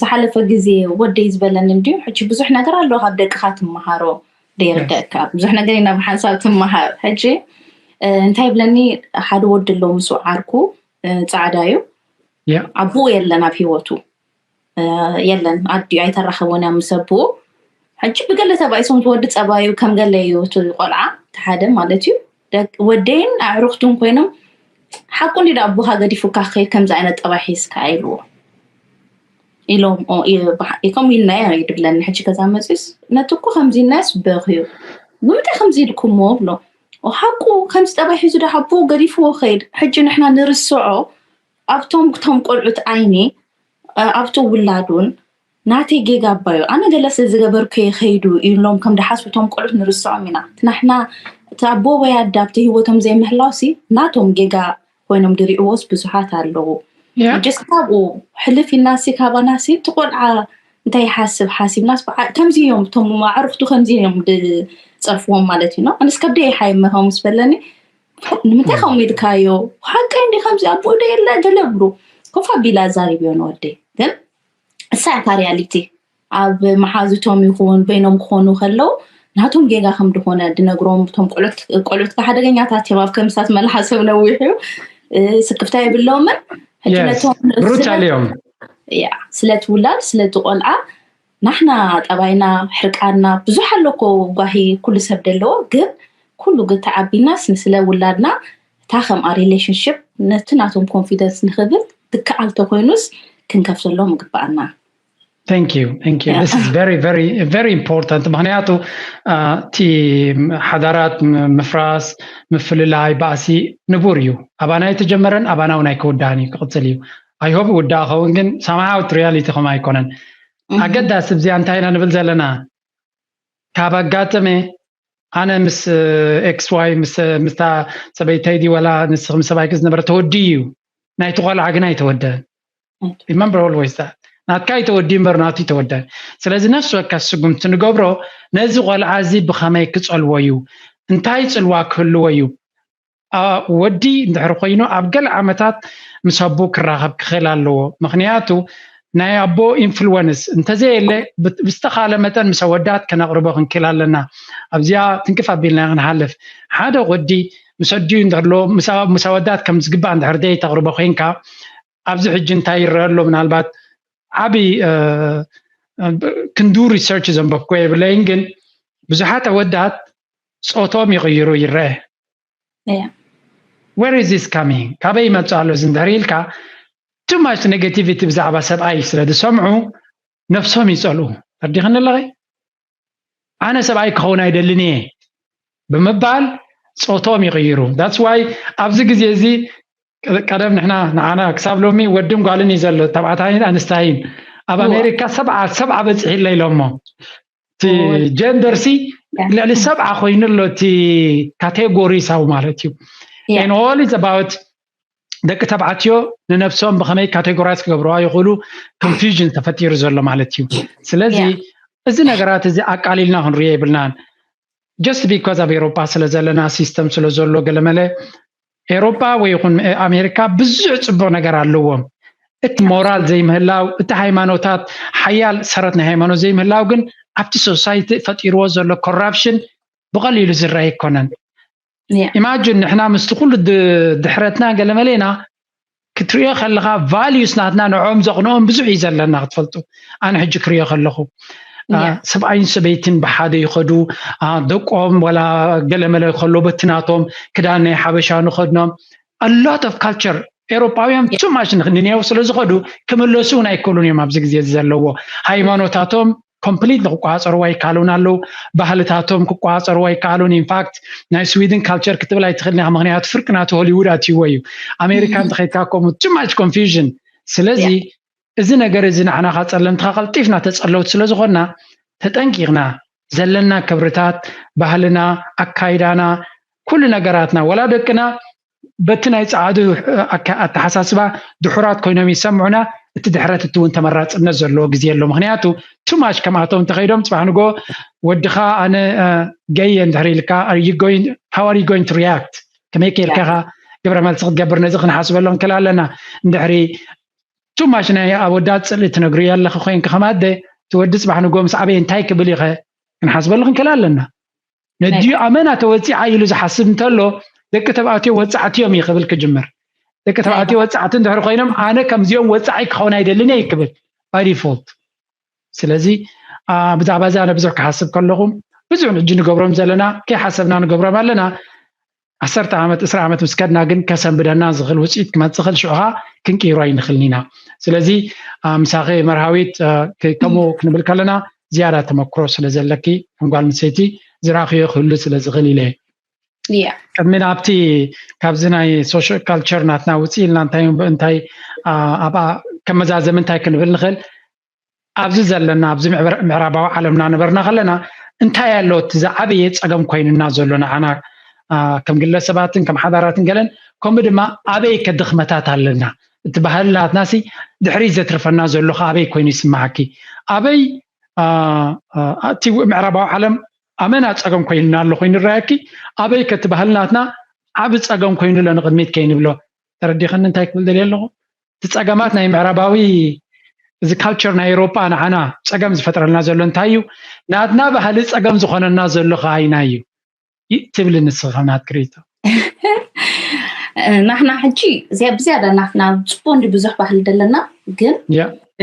ዝሓለፈ ግዜ ወደይ ዝበለኒ እንድዩ፣ ሕጂ ብዙሕ ነገር ኣሎ ካብ ደቅኻ ትመሃሮ። ደይርደእካ ብዙሕ ነገር ኢና ብሓንሳብ ትመሃር። ሕጂ እንታይ ይብለኒ፣ ሓደ ወዲ ኣሎ ምስኡ ዓርኩ፣ ፃዕዳ እዩ። ኣቦኡ የለን ኣብ ሂወቱ፣ የለን፣ ኣዲኡ ኣይተራኸቦን እያ ምስ ኣቦኡ። ሕጂ ብገለ ተባኢሶም፣ እቲ ወዲ ጸባዩ ከም ገለ እዩ፣ እቲ ቆልዓ፣ እቲ ሓደ ማለት እዩ። ወደይን ኣዕሩኽቱን ኮይኖም፣ ሓቁ እንዲ ኣቦኻ ገዲፉካ ክኸይድ ከምዚ ዓይነት ጠባይ ሒዝካ ኢልዎ ኢሎም። ከምኡ ኢልናዮ እዩ ድብለኒ። ሕጂ ገዛ መፅዩስ፣ ነቲ እኮ ከምዚ ኢልናዮስ በኽዩ፣ ብምንታይ ከምዚ ኢልኩሞ ብሎ። ሓቁ ከምዚ ጠባይ ሒዙ ዶ ሓቦ ገዲፍዎ ኸይድ። ሕጂ ንሕና ንርስዖ ኣብቶም፣ እቶም ቆልዑት ዓይኒ፣ ኣብቲ ውላዱን ናተይ ጌጋ ኣባዩ፣ ኣነ ገለ ስለ ዝገበርኩ እየ ከይዱ ኢሎም ከም ድሓስቡ እቶም ቆልዑት ንርስዖም ኢና። እቲ ናሕና፣ እቲ ኣቦ ወይ ኣደ ኣብቲ ህይወቶም ዘይምህላውሲ ናቶም ጌጋ ኮይኖም ድሪእዎስ ብዙሓት ኣለዉ። ሕጂ እስካብኡ ሕልፍ ኢልናሲ ካባናሲ እቲ ቆልዓ እንታይ ይሓስብ ሓሲብናስ፣ ከምዚ እዮም እቶም ኣዕሩኽቱ ከምዚ እዮም ድጸርፍዎም ማለት እዩ። ኣነስ ከብደ ይሓይመኸው ምስ በለኒ፣ ንምንታይ ከምኡ ኢልካዮ? ሓቀይ እንዲ ከምዚ ኣቦኡ ዶ የለ ገለ ብሉ። ኮፍ ኣቢላ ኣዛሪብዮ ንወደይ። ግን እሳ እያ እታ ሪያሊቲ። ኣብ መሓዙቶም ይኹን በይኖም ክኾኑ ከለዉ ናቶም ጌጋ ከም ድኾነ ድነግሮም። እቶም ቆልዑት፣ ቆልዑት ሓደገኛታት እዮም። ኣብ ከምሳት መልሓሶም ነዊሕ እዩ። ስክፍታ የብሎምን። ሕጂ ነቶም ብሩታል እዮም። ያ፣ ስለቲ ውላድ፣ ስለቲ ቆልዓ ናሕና ጠባይና፣ ሕርቃና ብዙሕ ኣሎ እኮ ጓሂ ኩሉ ሰብ ደለዎ። ግን ኩሉ ግን ተዓቢናስ ንስለ ውላድና እታ ከምኣ ሪሌሽንሽፕ ነቲ ናቶም ኮንፊደንስ ንኽብል ዝከኣል ተኮይኑስ ክንከፍተሎም ይግበኣና። Thank you, thank you. This is very, very, very important. ምክንያቱ እቲ ሓዳራት ምፍራስ፣ ምፍልላይ፣ ባእሲ ንቡር እዩ። ኣባና የተጀመረን ኣባና እውን ኣይክውዳእን እዩ፣ ክቕፅል እዩ። I hope ይውዳእ ኸውን፣ ግን somehow reality ከም ኣይኮነን። ኣገዳሲ እዚኣ እንታይ ኢና ንብል ዘለና? ካብ ኣጋጠመ ኣነ ምስ ኤክስ ዋይ ምስታ ሰበይተይ ዲ ወላ ንስኽ ምስ ሰብኣይኪ ዝነበረ ተወዲ እዩ፣ ናይቲ ቆልዓ ግን ኣይተወደን። Remember always that. ናትካ ይተወዲ እምበር ናቱ ይተወደ። ስለዚ ነፍሲ ወከፍ ስጉምቲ ንገብሮ ነዚ ቆልዓ እዚ ብኸመይ ክጸልዎ እዩ፣ እንታይ ጽልዋ ክህልዎ እዩ። ወዲ እንድሕር ኮይኑ ኣብ ገለ ዓመታት ምስ ኣቦ ክራኸብ ክኽእል ኣለዎ። ምክንያቱ ናይ ኣቦ ኢንፍሉወንስ እንተዘየለ ብዝተኻለ መጠን ምስ ኣወዳት ከነቕርቦ ክንክእል ኣለና። ኣብዚኣ ትንክፍ ኣቢልና ክንሓልፍ። ሓደ ወዲ ምስ ኣዲኡ እንድሕሎ ምስ ኣወዳት ከም ዝግባእ እንድሕር ደይ ተቕርቦ ኮይንካ ኣብዚ ሕጂ እንታይ ይረአ ኣሎ? ምናልባት ዓብይ ክንዱ ሪሰርች ዘንበብኩ የብለይን፣ ግን ብዙሓት ኣወዳት ፆቶም ይቕይሩ ይረአ። Where is this coming? ካበይ ይመፅእ ኣሎ እዚ እንድሕር ኢልካ too much negativity ብዛዕባ ሰብኣይ ስለ ዝሰምዑ ነፍሶም ይፀልኡ። ተርዲኽኒ ኣለኸ? ኣነ ሰብኣይ ክኸውን ኣይደልን እየ ብምባል ፆቶም ይቕይሩ። That's why ኣብዚ ግዜ እዚ ቀደም ንሕና ንዓና ክሳብ ሎሚ ወድን ጓልን እዩ ዘሎ፣ ተባዕታይን ኣንስታይን። ኣብ ኣሜሪካ ሰብዓ ሰብዓ በፂሒ ኣሎ ኢሎሞ። እቲ ጀንደር ሲ ልዕሊ ሰብዓ ኮይኑ ኣሎ፣ እቲ ካቴጎሪ ሳው ማለት እዩ። And all is about ደቂ ተባዕትዮ ንነብሶም ብኸመይ ካቴጎራይዝ ክገብርዋ ይኽእሉ፣ ኮንፊውዥን ተፈጢሩ ዘሎ ማለት እዩ። ስለዚ እዚ ነገራት እዚ ኣቃሊልና ክንሪኦ የብልናን። Just because ኣብ ኤሮፓ ስለ ዘለና፣ ሲስተም ስለ ዘሎ፣ ገለመለ ኤሮፓ ወይ ይኹን ኣሜሪካ ብዙሕ ፅቡቕ ነገር ኣለዎም። እቲ ሞራል ዘይምህላው፣ እቲ ሃይማኖታት ሓያል ሰረት ናይ ሃይማኖት ዘይምህላው ግን ኣብቲ ሶሳይቲ ፈጢርዎ ዘሎ ኮራፕሽን ብቐሊሉ ዝረአ ኣይኮነን። ኢማጂን ንሕና ምስቲ ኩሉ ድሕረትና ገለመለ ኢና ክትሪኦ ከለኻ ቫልዩስ ናትና ንዕኦም ዘቕንኦም ብዙሕ እዩ ዘለና ክትፈልጡ። ኣነ ሕጂ ክሪኦ ከለኹ ሰብኣይን ሰበይትን ብሓደ ይኸዱ፣ ደቆም ወላ ገለመለ ከሎ በቲ ናቶም ክዳን ናይ ሓበሻ ንኸድኖም። A lot of culture ኤሮፓውያን too much ንኒው ስለ ዝኸዱ ክምለሱ እውን ኣይክእሉን እዮም። ኣብዚ ግዜ ዘለዎ ሃይማኖታቶም ኮምፕሊት ክቋፀሩ ኣይካሉን ኣለዉ። ባህልታቶም ክቋፀሩ ኣይካሉን። ኢንፋክት ናይ ስዊድን ካልቸር ክትብል ኣይትኽእልን ኢኻ፣ ምክንያቱ ፍርቂ ናቱ ሆሊውድ ኣትይዎ እዩ። ኣሜሪካ እንተኸይድካ ከምኡ too much confusion። ስለዚ እዚ ነገር እዚ ንዓና ካብ ፀለምትኻ ቀልጢፍና ተፀለውቲ ስለ ዝኾንና ተጠንቂቕና ዘለና ክብርታት፣ ባህልና፣ ኣካይዳና፣ ኩሉ ነገራትና ወላ ደቅና በቲ ናይ ጸዓዱ ኣተሓሳስባ ድሑራት ኮይኖም ይሰምዑና። እቲ ድሕረት እቲ እውን ተመራጽነት ዘለዎ ግዜ ኣሎ። ምክንያቱ too much ከምኣቶም እንተኸይዶም ጽባሕ ንጎ ወድኻ ኣነ ገየ እንድሕር ኢልካ how are you going to react? ከመይ ከይልካ ኢኻ ግብረ መልሲ ክትገብር? ነዚ ክንሓስበሉ ንክእል ኣለና። እንድሕሪ ቱማሽ ናይ ኣወዳት ጽልኢ ትነግርዮ ኣለኺ ኮይንኪ ከም ኣደ፣ እቲ ወዲ ጽባሕ ንግሆ ምስ ዓበየ እንታይ ክብል ኢኸ ክንሓስበሉ ክንክእል ኣለና። ነዲኡ ኣመና ተወጺዓ ኢሉ ዝሓስብ እንተሎ፣ ደቂ ተባዕትዮ ወጻዕቲ እዮም እዩ ክብል ክጅምር። ደቂ ተባዕትዮ ወጻዕቲ እንድሕር ኮይኖም፣ ኣነ ከምዚኦም ወጻዒ ክኸውን ኣይደልን እየ ክብል by default። ስለዚ ብዛዕባ እዚ ኣነ ብዙሕ ክሓስብ ከለኹም፣ ብዙሕ ሕጂ ንገብሮም ዘለና ከይሓሰብና ንገብሮም ኣለና። ዓሰርተ ዓመት፣ ዕስራ ዓመት ምስ ከድና ግን ከሰንብደና ዝኽእል ውፅኢት ክመፅእ ክእል፣ ሽዑ ከዓ ክንቅይሮ ኣይንኽእልን ኢና። ስለዚ ምሳኺ መርሃዊት ከምኡ ክንብል ከለና ዝያዳ ተመክሮ ስለ ዘለኪ፣ ከም ጓል ኣንስተይቲ ዝረኣኽዮ ክህሉ ስለ ዝኽእል ኢለ እየ። ቅድሚ ናብቲ ካብዚ ናይ social culture ናትና ውፅእ ኢልና እንታይ እንታይ ኣብኣ ከመዛዘም እንታይ ክንብል ንኽእል? ኣብዚ ዘለና ኣብዚ ምዕራባዊ ዓለም እናነበርና ከለና እንታይ ኣሎ እቲ ዝዓበየ ፀገም ኮይንና ዘሎ ንዓና ከም ግለሰባትን ከም ሓዳራትን ገለን፣ ከምኡ ድማ ኣበይ ከድኽመታት ኣለና? እቲ ባህሊ ናትና ሲ ድሕሪ ዘትርፈና ዘሎ ኣበይ ኮይኑ ይስማዓኪ? ኣበይ እቲ ምዕራባዊ ዓለም ኣመና ፀገም ኮይንና ኣሎ ኮይኑ ይረኣየኪ? ኣበይ ከቲ ባህሊ ናትና ዓብ ፀገም ኮይኑ ኣሎ ንቅድሚት ከይንብሎ? ተረዲኸኒ እንታይ ክብል ደልየ ኣለኹ? እቲ ፀገማት ናይ ምዕራባዊ እዚ culture ናይ ኤውሮጳ ንዓና ፀገም ዝፈጥረልና ዘሎ እንታይ እዩ? ናትና ባህሊ ፀገም ዝኾነና ዘሎ ከኣይና እዩ ትብሊ ንስኺ ከም ናትኪ ርእይቶ? ናሕና ሕጂ ብዝያዳ ናትና ፅቡቅ እንዲ ብዙሕ ባህሊ ደለና፣ ግን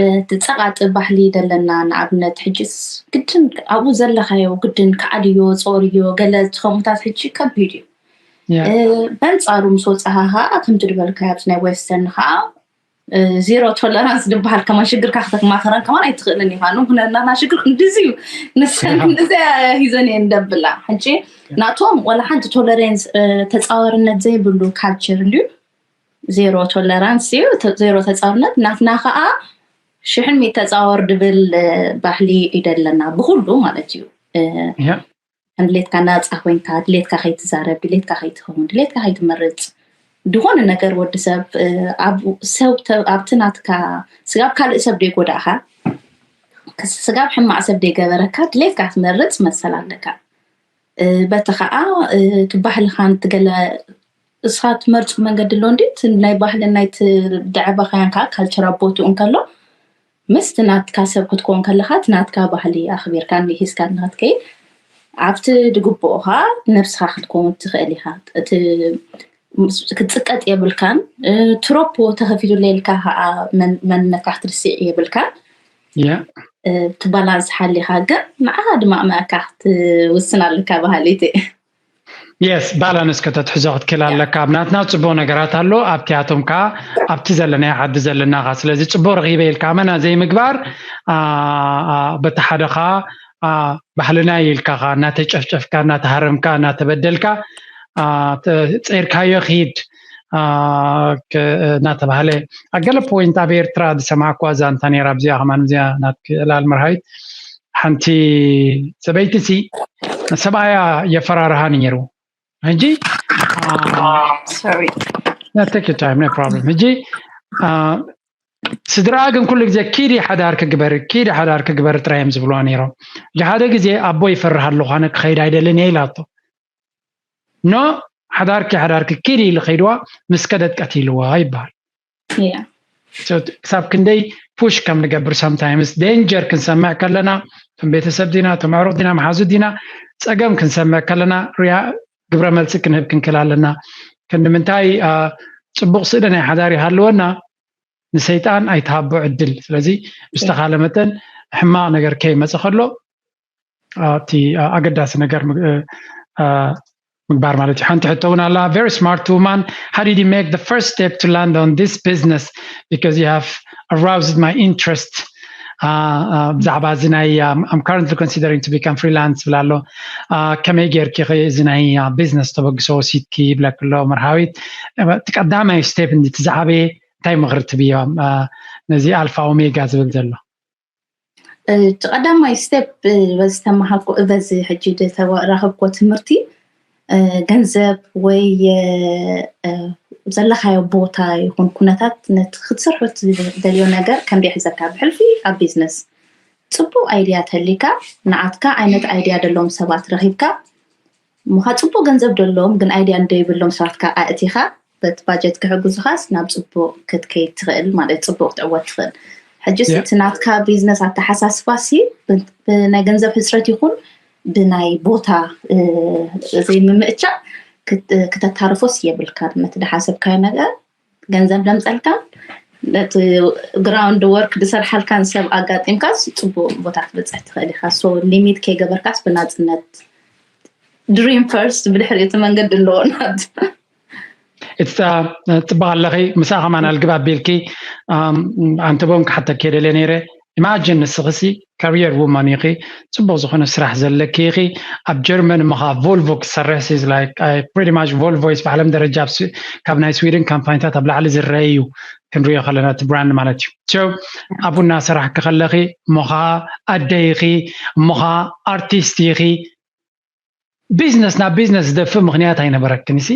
እቲ ፀቃጢ ባህሊ ደለና። ንኣብነት ሕጂ ግድን ኣብኡ ዘለካዮ ግድን ከዓድዮ፣ ፀርዮ፣ ገለ ከምኡታት ሕጂ ከቢድ እዩ። በንፃሩ ምስ ወፃኻ ከዓ ከምቲ ዝበልካዮ ኣብዚ ናይ western ከዓ zero tolerance ዝበሃል ከማን ሽግርካ ክተማኸረን ከማን ኣይትኽእልን ኢኻ። ንኩነናና ሽግር ክንድዚ እዩ። ንሰን ክንድዚ ሂዘን እየን ደብላ። ሕጂ ናቶም ወላ ሓንቲ tolerance ተፃዋርነት ዘይብሉ culture እንድዩ። Zero tolerance እዩ፣ zero ተፃዋርነት። ናትና ከዓ ሽሕን ሚእቲ ተፃወር ድብል ባህሊ እዩ ደለና ብኩሉ ማለት እዩ። ከም ድሌትካ ናፃ ኮይንካ ድሌትካ ከይትዛረብ፣ ድሌትካ ከይትኸውን፣ ድሌትካ ከይትመርፅ፣ ዝኾነ ነገር ወዲ ሰብ ኣብ ሰብ ኣብቲ ናትካ ስጋብ ካልእ ሰብ ደይጎዳእካ፣ ስጋብ ሕማቕ ሰብ ደይገበረካ ድሌትካ ትመርፅ መሰል ኣለካ። በቲ ከዓ እቲ ባህልኻን ትገለ እስኻ ትመርፁ መንገዲ ኣሎ እንዲ ናይ ባህልን ናይ ደዕበኻያን ከዓ ካልቸር ኣብ ቦትኡ እንከሎ ምስቲ ናትካ ሰብ ክትኮን ከለኻ እቲ ናትካ ባህሊ ኣኽቢርካን ሂዝካን ንኽትከይድ ኣብቲ ድግብኦ ከዓ ነብስኻ ክትከውን ትኽእል ኢኻ። እቲ ክትፅቀጥ የብልካን፣ ትሮፖ ተኸፊቱለ ኢልካ ከዓ መንነትካ ክትርስዕ የብልካን። እቲ ባላንስ ሓሊኻ ግን ንዓኻ ድማ መእካ ክትውስን ኣለካ በሃሊት እየ። የስ ባላንስ ከተትሕዞ ክትክእል ኣለካ። ኣብ ናትና ፅቡቅ ነገራት ኣሎ፣ ኣብቲኣቶም ከዓ ኣብቲ ዘለናዮ ዓዲ ዘለና ካ ስለዚ ፅቡቅ ረኪበ ኢልካ ኣመና ዘይምግባር በቲ ሓደ ከዓ ባህልና ኢልካ ካ እናተጨፍጨፍካ እናተሃረምካ እናተበደልካ ፀይርካዮ ክሂድ እናተባሃለ ኣብ ገለ ፖይንት ኣብ ኤርትራ ዝሰማዕኩዋ ዛንታ ነይራ። ኣብዚኣ ከማን እዚኣ ናትኪ ዕላል መርሃዊት ሓንቲ ሰበይቲ ሲ ሰብኣያ የፈራርሃ ነይሩ። ሕጂ ሕጂ ስድራኣ ግን ኩሉ ግዜ ኪዲ ሓዳር ክግበር ኪዲ ሓዳር ክግበር ጥራይ እዮም ዝብልዋ ነይሮም። ሕጂ ሓደ ግዜ ኣቦ ይፈርህ ኣለኹ ኣነ ክኸይድ ኣይደልን እየ ኢላቶ። ኖ ሓዳርኪ ሓዳርኪ ኪዲ ኢሉ ከይድዋ ምስ ከደት ቀቲልዋ ይበሃል። ክሳብ ክንደይ ፑሽ ከም ንገብር sometimes danger ክንሰምዕ ከለና እቶም ቤተሰብ ዲና እቶም ኣዕሩኽ ዲና መሓዙት ዲና ፀገም ክንሰምዕ ከለና ሪያ ግብረ መልሲ ክንህብ ክንክእል ኣለና። ክንዲ ምንታይ ፅቡቅ ስእሊ ናይ ሓዳር ይሃልወና ንሰይጣን ኣይትሃቦ ዕድል። ስለዚ ብዝተኻለ መጠን ሕማቕ ነገር ከይመፀ ከሎ እቲ ኣገዳሲ ነገር ምግባር ማለት እዩ። ሓንቲ ሕቶ እውን ኣላ very smart woman, how did you make the first step to land on this business because you have aroused my interest ብዛዕባ እዚ ናይ I'm currently considering to become freelance ብላ ኣሎ። ከመይ ጌርኪ እዚ ናይ ቢዝነስ ተበግሶ ወሲድኪ ይብለክ ኣሎ መርሃዊት። እቲ ቀዳማይ ስቴፕ እንዲ እቲ ዝዓበየ እንታይ ምኽሪ ትብዮም ነዚ ኣልፋ ኦሜጋ ዝብል ዘሎ? እቲ ቀዳማይ ስቴፕ በዚ ተመሃርኩ በዚ ሕጂ ዝተረኸብኮ ትምህርቲ ገንዘብ ወይ ዘለካዮ ቦታ ይኹን ኩነታት ነቲ ክትሰርሖ ትደልዮ ነገር ከም ደይሕዘካ ብሕልፊ ኣብ ቢዝነስ ፅቡቅ ኣይድያ ተሊካ ንዓትካ ዓይነት ኣይድያ ደለዎም ሰባት ረኺብካ ምኻ ፅቡቅ ገንዘብ ደለዎም ግን ኣይድያ እንደይብሎም ሰባትካ ኣእቲኻ በቲ ባጀት ክሕግዙኻስ ናብ ፅቡቅ ክትከይድ ትኽእል ማለት፣ ፅቡቅ ክትዕወት ትኽእል። ሕጂ እቲ ናትካ ቢዝነስ ኣተሓሳስባ ሲ ብናይ ገንዘብ ሕፅረት ይኹን ብናይ ቦታ ዘይምምእቻ ክተታርፎስ የብልካ። ነቲ ዝሓሰብካዮ ነገር ገንዘብ ደምፀልካ፣ ነቲ ግራውንድ ወርክ ዝሰርሓልካን ሰብ ኣጋጢምካስ ፅቡቅ ቦታ ክትበፅሕ ትኽእል ኢኻ። ሶ ሊሚት ከይገበርካስ ብናፅነት ድሪም ፈርስት፣ ብድሕሪ እቲ መንገዲ ኣለዎ ናት እትታ ጽባቕ ኣለኺ። ምሳኣ ከማን ኣልግብ ኣቢልኪ ኣንተቦም ክሓተኪ የደልየ ነይረ። ኢማጅን ንስኽሲ ካሪየር ውማን ኢኺ፣ ጽቡቕ ዝኾነ ስራሕ ዘለኪ ኢኺ። ኣብ ጀርመን እሞ ከዓ ቮልቮ ክሰርሕ ሲ ላይክ ፕሪቲ ማች ቮልቮ ኢስ ብዓለም ደረጃ ካብ ናይ ስዊድን ካምፓኒታት ኣብ ላዕሊ ዝረአ እዩ። ክንሪኦ ከለና እቲ ብራንድ ማለት እዩ። ሶ ኣብኡ እናሰራሕኪ ከለኺ እሞ ከዓ ኣደ ኢኺ፣ እሞ ከዓ ኣርቲስት ኢኺ። ቢዝነስ ናብ ቢዝነስ ዝደፍእ ምኽንያት ኣይነበረክን ሲ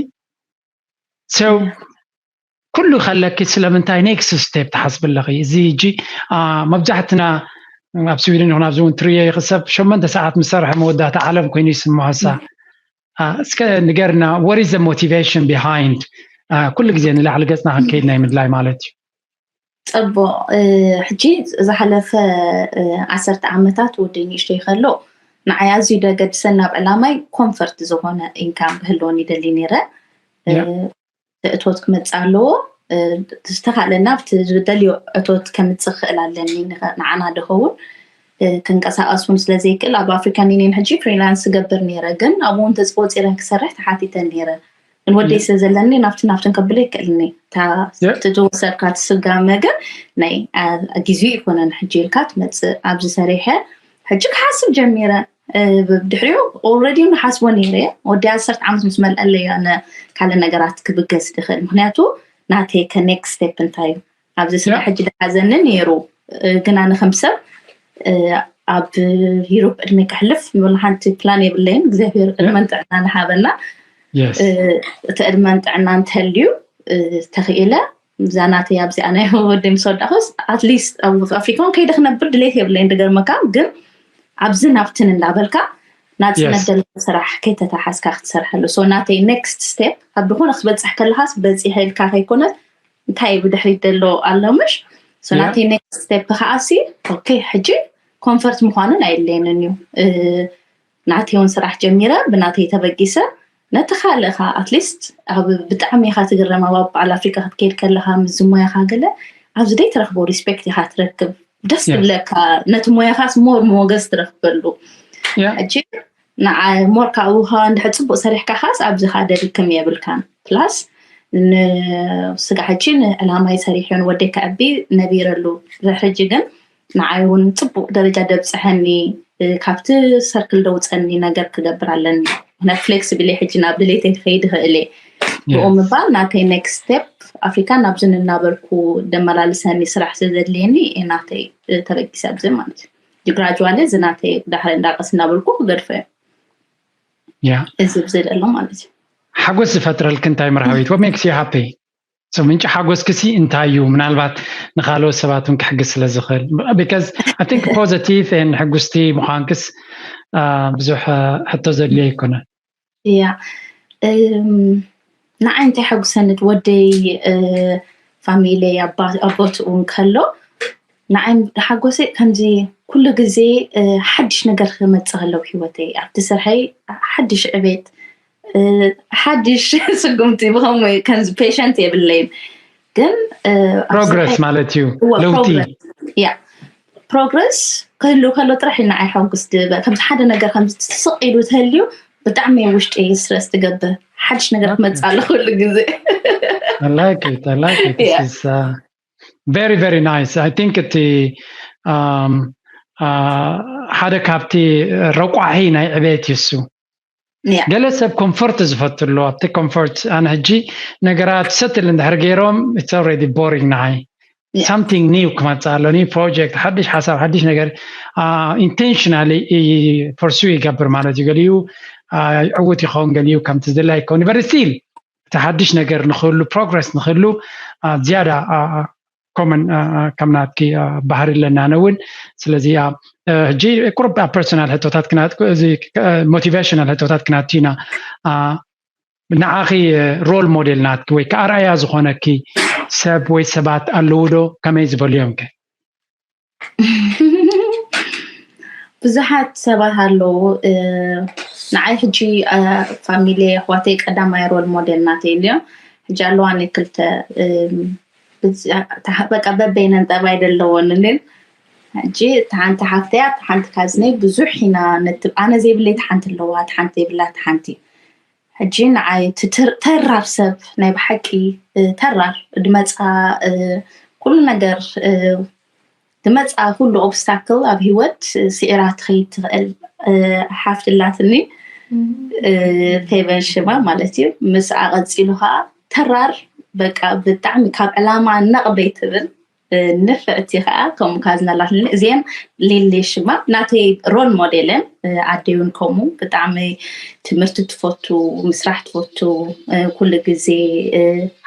ሰው ኩሉ ከለኪ ስለምንታይ ኔክስት ስቴፕ ትሓስቢ ኣለኺ? እዚ ሕጂ መብዛሕትና ኣብ ስዊድን ይኹን ኣብዚ እውን ትርዮ ይኽሰብ ሸመንተ ሰዓት ምስ ሰርሐ መወዳእታ ዓለም ኮይኑ ይስምዖ። ሳ እስከ ንገርና፣ what is the motivation behind ኩሉ ግዜ ንላዕሊ ገጽና ክንከይድ ናይ ምድላይ ማለት እዩ? ጽቡቕ። ሕጂ ዝሓለፈ ዓሰርተ ዓመታት ወዲ ንእሽተይ ከሎ ንዓይ ኣዝዩ ደገድሰን ናብ ዕላማይ ኮንፈርት ዝኾነ ኢንካም ክህልወን ይደሊ ነይረ። እቶት ክመጽእ ኣለዎ። ዝተኻእለና ኣብቲ ዝደልዮ እቶት ከምጽእ ክኽእል ኣለኒ። ንዓና ድኸውን ክንቀሳቐስ እውን ስለ ዘይክእል ኣብ ኣፍሪካን ዩኒየን ሕጂ ፍሪላንስ ዝገብር ነይረ፣ ግን ኣብኡ እውን ተፅቆፂረን ክሰርሕ ተሓቲተን ነይረ። ግን ወደይ ስለ ዘለኒ ናብቲ ናብትን ከብሎ ይክእልኒ። እቲ ዝወሰድካ ትስጋ መገር ናይ ግዜኡ ይኮነን። ሕጂ ኢልካ ትመፅእ ኣብዚ ሰሪሐ ሕጂ ክሓስብ ጀሚረ። ብድሕሪኡ ኦልሬዲ ንሓስቦ ነይረ። ወዲ ዓሰርተ ዓመት ምስ መልአለዩ ኣነ ካልእ ነገራት ክብገስ ድኽእል። ምክንያቱ ናተይ ከ ኔክስት ስቴፕ እንታይ እዩ? ኣብዚ ስራሕ ሕጂ ዝሓዘኒ ነይሩ። ግን ኣነ ከም ሰብ ኣብ ዩሮፕ ዕድመ ከሕልፍ ምብሉ ሓንቲ ፕላን የብለይን። እግዚኣብሔር ዕድመን ጥዕና ንሃበና። እቲ ዕድመን ጥዕና እንተልዩ ተኽኢለ እዛ ናተይ ኣብዚኣ ናይ ወዲ ምስ ወዳኹስ ኣትሊስት ኣብ ኣፍሪካ እውን ከይደ ክነብር ድሌት የብለይን። ድገርመካ ግን ኣብዚ ናብትን እንዳበልካ ናፅነት ዘለዎ ስራሕ ከይተተሓዝካ ክትሰርሐሉ። ሶ ናተይ ኔክስት ስቴፕ ኣብ ዝኾነ ክትበፅሕ ከለካስ በፂሐ ኢልካ ከይኮነት እንታይ ብድሕሪት ዘሎ ኣሎ ምሽ? ሶ ናተይ ኔክስት ስቴፕ ከዓሲ ኦኬ ሕጂ ኮንፈርት ምዃኑ ኣይድለየንን እዩ። ናተይ እውን ስራሕ ጀሚረ ብናተይ ተበጊሰ ነቲ ካልእኻ ኣትሊስት ኣብ ብጣዕሚ ኢኻ ትግረም ኣብ በዓል ኣፍሪካ ክትከይድ ከለኻ ምስ ዝሞያኻ ገለ ኣብዚ ደይ ትረክቦ ሪስፔክት ኢኻ ትረክብ። ደስ ትብለካ። ነቲ ሞያኻስ ሞር ሞገስ ትረክበሉ። ሕጂ ንዓ ሞር ካብኡ ከ እንድሕር ፅቡቅ ሰሪሕካ ካስ ኣብዚ ከ ደልክም የብልካን። ፕላስ ንስጋ ሕጂ ንዕላማይ ሰሪሐ ንወደይ ከዕቢ ነቢረሉ። ሕጂ ግን ንዓይ እውን ፅቡቅ ደረጃ ደብፅሐኒ ካብቲ ሰርክል ደውፀኒ ነገር ክገብር ኣለኒ። ምክንያት ፍሌክስብል ሕጂ ናብ ድሌተይ ክኸይድ ይኽእል እየ። ብኡ ምባል ናተይ ኔክስት ስቴፕ ኣፍሪካ ናብዚ እናበልኩ ደመላልሰኒ ስራሕ ስለ ዘድልየኒ ናተይ ተበጊሰ ኣብዚ ማለት እዩ። ግራጁዋሊ እዚ ናተይ ዳሕረ እንዳቀስ እናበልኩ ክገድፈ እየ። እዚ ብዚ ዘሎ ማለት እዩ። ሓጎስ ዝፈጥረልክ እንታይ መርሃዊት? What makes you happy? So ምንጪ ሓጎስክሲ እንታይ እዩ? ምናልባት ንካልኦት ሰባት እውን ክሕግዝ ስለ ዝኽእል። Because I think positive and ሕጉስቲ ምዃንክስ ብዙሕ ሕቶ ዘድልዮ ኣይኮነን። ያ ንዓይ እንታይ ሓጉሰኒ ወደይ ፋሚለይ ኣቦትኡ እንከሎ ንዓይ ሓጎሰይ ከምዚ ኩሉ ግዜ ሓድሽ ነገር ክመፅእ ከለዉ ህይወተይ ኣብቲ ስርሐይ ሓድሽ ዕቤት ሓድሽ ስጉምቲ ብከምኡ ከምዚ ፔሸንት የብለይን ግን ፕሮግረስ ማለት እዩ ለውጢ ያ ፕሮግረስ ክህሉ ከሎ ጥራሕ እዩ ንዓይ ሓጉስ ድበ ከምዚ ሓደ ነገር ከምዚ ስቕ ኢሉ ተልዩ ብጣዕሚ ውሽጢ ስትረስ ትገብር ሓድሽ ነገር ክመፅእ ኣሎ ኩሉ ግዜ I like it. I like it. This is uh, very, very nice. I think እቲ ሓደ ካብቲ ረቋሒ ናይ ዕቤት ይሱ ገለ ሰብ ኮንፈርት ዝፈቱ ኣሎ ኣብቲ ኮንፈርት ኣነ ሕጂ ነገራት ሰትል እንድሕር ገይሮም it's already boring ንዓይ something new ክመፅእ ኣሎ new project ሓድሽ ሓሳብ ሓድሽ ነገር intentionally pursue ይገብር ማለት እዩ ገሊኡ ዕውት ይኸውን ገሊኡ ከምቲ ዝድላይ ይከውን but still እቲ ሓድሽ ነገር ንክህሉ ፕሮግረስ ንክህሉ ዝያዳ ኮመን ከም ናትኪ ባህሪ ኣለና ኣነ እውን ስለዚ ሕጂ ቁሩብ ኣብ ፐርሶናል ሕቶታት ሞቲቬሽናል ሕቶታት ክናቱ ኢና ንዓኺ ሮል ሞዴል ናትኪ ወይ ከዓ ኣርኣያ ዝኾነኪ ሰብ ወይ ሰባት ኣለዉ ዶ? ከመይ ዝበሉ እዮም ከ? ብዙሓት ሰባት ኣለዉ። ንዓይ ሕጂ ፋሚሊ ኣሕዋተይ ቀዳማይ ሮል ሞዴል ናተይ እዮም። ሕጂ ኣለዋኒ ክልተ በቃ በበይነን ጠባይ ዘለወን። ሕጂ ሓንቲ ሓፍተያ ሓንቲ ካዝነይ ብዙሕ ኢና ነትብ ኣነ ዘይብለይ ሓንቲ ኣለዋ፣ ሓንቲ ዘይብላ ሓንቲ። ሕጂ ንዓይ ተራር ሰብ ናይ ብሓቂ ተራር ድመፃ ኩሉ ነገር ድመፃ ኩሉ ኦብስታክል ኣብ ህይወት ስዒራ ትኸይድ ትኽእል ሓፍትላትኒ ፌቨን ሽማ ማለት እዩ። ምስኣ ቀፂሉ ከዓ ተራር በቃ ብጣዕሚ ካብ ዕላማ ነቕ ደይትብል ንፍዕቲ ከዓ ከምኡ ካዝነላትኒ እዚአን ሊሊ ሽማ ናተይ ሮል ሞዴልን ኣደይውን ከምኡ ብጣዕሚ ትምህርቲ ትፈቱ፣ ምስራሕ ትፈቱ፣ ኩሉ ግዜ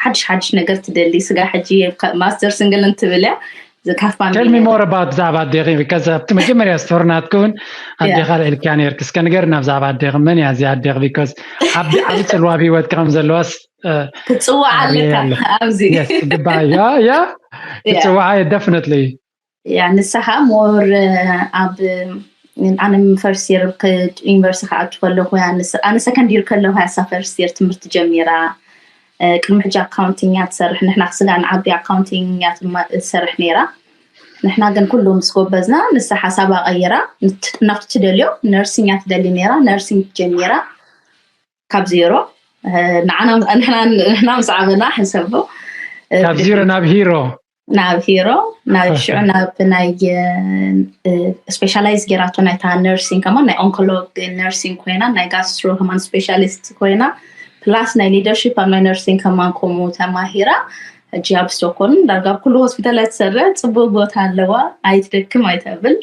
ሓድሽ ሓድሽ ነገር ትደሊ። ስጋ ሕጂ ማስተር ስንግል እንትብል እያ ካፍ Tell me more about ብዛዕባ ኣዴኺ because ኣብቲ መጀመርያ ስቶሪ ናትክውን ኣዴኻ ልዕልክያ ነርክ እስከ ንገርና ብዛዕባ ኣዴኺ መን እያ እዚኣ ኣዴኺ because ዓቢ ዓቢ ፅልዋ ኣብ ህይወትኪ ከም ዘለዋስ ክፅዋዕ ኣለካ ኣብዚ ግባያ ያ ክፅዋዓ definitely ያ ንስኻ ሞር ኣብ ኣነ ፈርስት የር ዩኒቨርሲቲ ክኣቱ ከለኹ ኣነ ሰከንድ ይር ከለኹ ያሳ ፈርስት የር ትምህርቲ ጀሚራ። ቅድሚ ሕጂ ኣካውንቲንግ እያ ትሰርሕ፣ ንሕና ክስጋ ንዓቢ ኣካውንቲንግ እያ ትሰርሕ ነይራ። ንሕና ግን ኩሉ ምስ ጎበዝና ንሳ ሓሳባ ቀይራ ናብቲ ትደልዮ ነርሲንግ እያ ትደሊ ነይራ። ነርሲንግ ጀሚራ ካብ ዜሮ ንሕና ምስ ዓበና ሕሰቦ ካብ ዜሮ ናብ ሂሮ ናብ ሂሮ ናብ ሽዑ ናብ ናይ ስፔሻላይዝ ጌራቶ ናይታ ነርሲንግ ከማን ናይ ኦንኮሎግ ነርሲንግ ኮይና ናይ ጋስትሮ ከማን ስፔሻሊስት ኮይና ፕላስ ናይ ሊደርሽፕ ኣብ ናይ ነርሲንግ ከማን ከምኡ ተማሂራ ሕጂ ኣብ ስቶኮልም ዳርጋ ኣብ ኩሉ ሆስፒታል እያ ትሰርሕ። ፅቡቅ ቦታ ኣለዋ፣ ኣይትደክም ኣይተብል።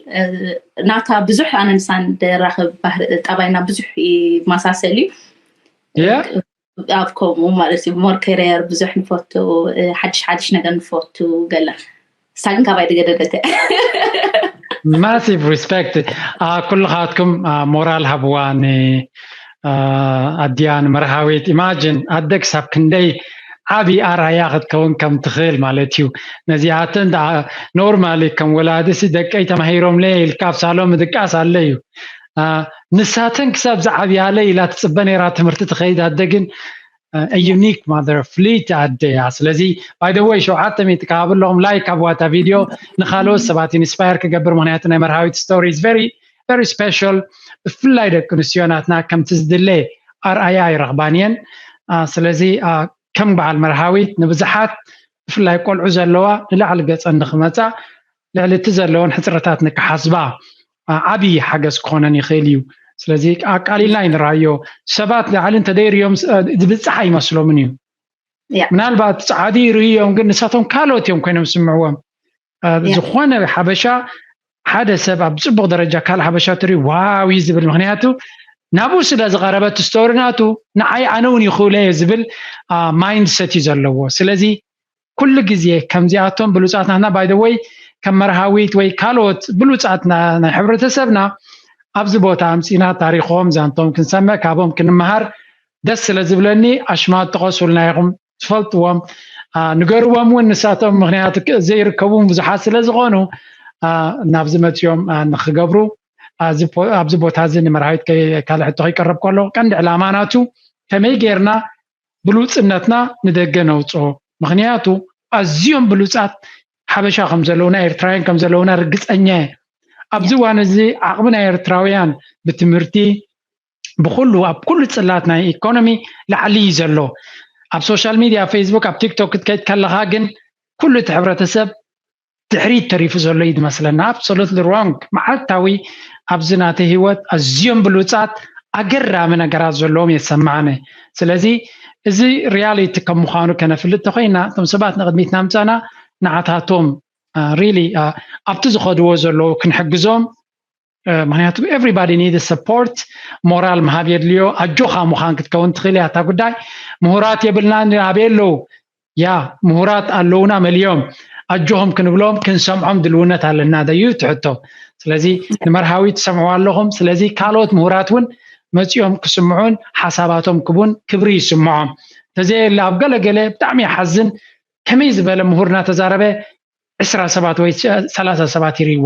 ናታ ብዙሕ ኣነ ንሳን ደራኸብ ጠባይና ብዙሕ ይመሳሰል እዩ። ኣብ ከምኡ ማለት እዩ ሞር ከሪየር ብዙሕ ንፈቱ፣ ሓድሽ ሓድሽ ነገር ንፈቱ ገለ ሳግን ካባይ ዝገደደተ ማሲቭ ሪስፐክት። ኩልኻትኩም ሞራል ሃብዋ ንኣድያ ንመርሃዊት። ኢማጅን ኣደ ክሳብ ክንደይ ዓብዪ ኣርኣያ ክትከውን ከም ትኽእል ማለት እዩ። ነዚኣተን ኖርማሊ ከም ወላዲሲ ደቀይ ተማሂሮምለ ኢልካ ኣብ ሳሎም ምድቃስ ኣለ እዩ። ንሳተን ክሳብ ዝዓብያለ ኢላ ትፅበ ነይራ ትምህርቲ ትኸይድ ኣደ ግን ዩኒክ ማዘር ፍልይቲ ኣደ እያ። ስለዚ ባይ ዘ ወይ ሸውዓተ ሚእቲ ክሃበለኹም ላይክ ኣብ ዋታ ቪድዮ ንካልኦት ሰባት ኢንስፓየር ክገብር ምክንያቱ ናይ መርሃዊት ስቶሪ is very very special። ብፍላይ ደቂ ኣንስትዮ ናትና ከምቲ ዝድለ ኣርኣያ ኣይረኽባን እየን። ስለዚ ከም በዓል መርሃዊት ንብዙሓት ብፍላይ ቆልዑ ዘለዋ ንላዕሊ ገፀን ንክመፃ ልዕሊ እቲ ዘለወን ሕፅረታት ንክሓስባ ዓብዪ ሓገዝ ክኾነን ይኽእል እዩ። ስለዚ ኣቃሊልና ይንራዮ። ሰባት ላዕሊ እንተደይርዮም ዝብፅሕ ኣይመስሎምን እዩ። ምናልባት ፃዕዲ ይርእዮም ግን ንሳቶም ካልኦት እዮም ኮይኖም ስምዕዎም። ዝኾነ ሓበሻ ሓደ ሰብ ኣብ ፅቡቅ ደረጃ ካልእ ሓበሻ ትርኢ ዋው እዩ ዝብል ምክንያቱ ናብኡ ስለ ዝቀረበት ስቶሪ ናቱ ንዓይ ኣነ እውን ይኽእሎ እየ ዝብል ማይንድሰት እዩ ዘለዎ። ስለዚ ኩሉ ግዜ ከምዚኣቶም ብሉፃት ናትና ባይ ዘ ወይ ከም መርሃዊት ወይ ካልኦት ብሉፃት ናይ ሕብረተሰብና ኣብዚ ቦታ ኣምፂና ታሪኮም ዛንቶም ክንሰምዕ ካብኦም ክንመሃር ደስ ስለ ዝብለኒ ኣሽማት ጥቀሱልና ኢኹም ትፈልጥዎም ንገርዎም እውን ንሳቶም ምክንያቱ ዘይርከቡ ብዙሓት ስለ ዝኾኑ ናብዚ መፅኦም ንክገብሩ ኣብዚ ቦታ እዚ ንመርሃዊት ካልእ ሕቶ ከይቀረብ ከሎ ቀንዲ ዕላማ ናቱ ከመይ ጌርና ብሉፅነትና ንደገ ነውፅኦ ምክንያቱ ኣዝዮም ብሉፃት ሓበሻ ከም ዘለውና ኤርትራውያን ከም ዘለውና ርግፀኛ እየ ኣብዚ እዋን እዚ ዓቕሚ ናይ ኤርትራውያን ብትምህርቲ ብኩሉ ኣብ ኩሉ ፅላት ናይ ኢኮኖሚ ላዕሊ እዩ ዘሎ ኣብ ሶሻል ሚድያ ፌስቡክ ኣብ ቲክቶክ ክትከይድ ከለካ ግን ኩሉ እቲ ሕብረተሰብ ድሕሪት ተሪፉ ዘሎ እዩ ዝመስለና absolutely wrong መዓልታዊ ኣብዚ ናተይ ህይወት ኣዝዮም ብሉፃት ኣገራሚ ነገራት ዘለዎም የሰማዕኒ ስለዚ እዚ ሪያሊቲ ከም ምዃኑ ከነፍልጥ ተኮይና እቶም ሰባት ንቅድሚት ናምፀና ንዓታቶም really ኣብቲ ዝኸድዎ ዘለዉ ክንሕግዞም ምክንያቱ everybody need support ሞራል ምሃብ የድልዮ ኣጆኻ ምዃን ክትከውን ትኽእል እያ እታ ጉዳይ ምሁራት የብልና ኣበይ ኣለዉ ያ ምሁራት ኣለዉና መሊኦም ኣጆኹም ክንብሎም ክንሰምዖም ድልውነት ኣለና ደዩ ትሕቶ ስለዚ ንመርሃዊ ትሰምዑ ኣለኹም ስለዚ ካልኦት ምሁራት እውን መፂኦም ክስምዑን ሓሳባቶም ክቡን ክብሪ ይስምዖም። ተዘየለ ኣብ ገለገለ ብጣዕሚ ይሓዝን። ከመይ ዝበለ ምሁር እናተዛረበ ዕስራ ሰባት ወይ ሰላሳ ሰባት ይርእይዎ።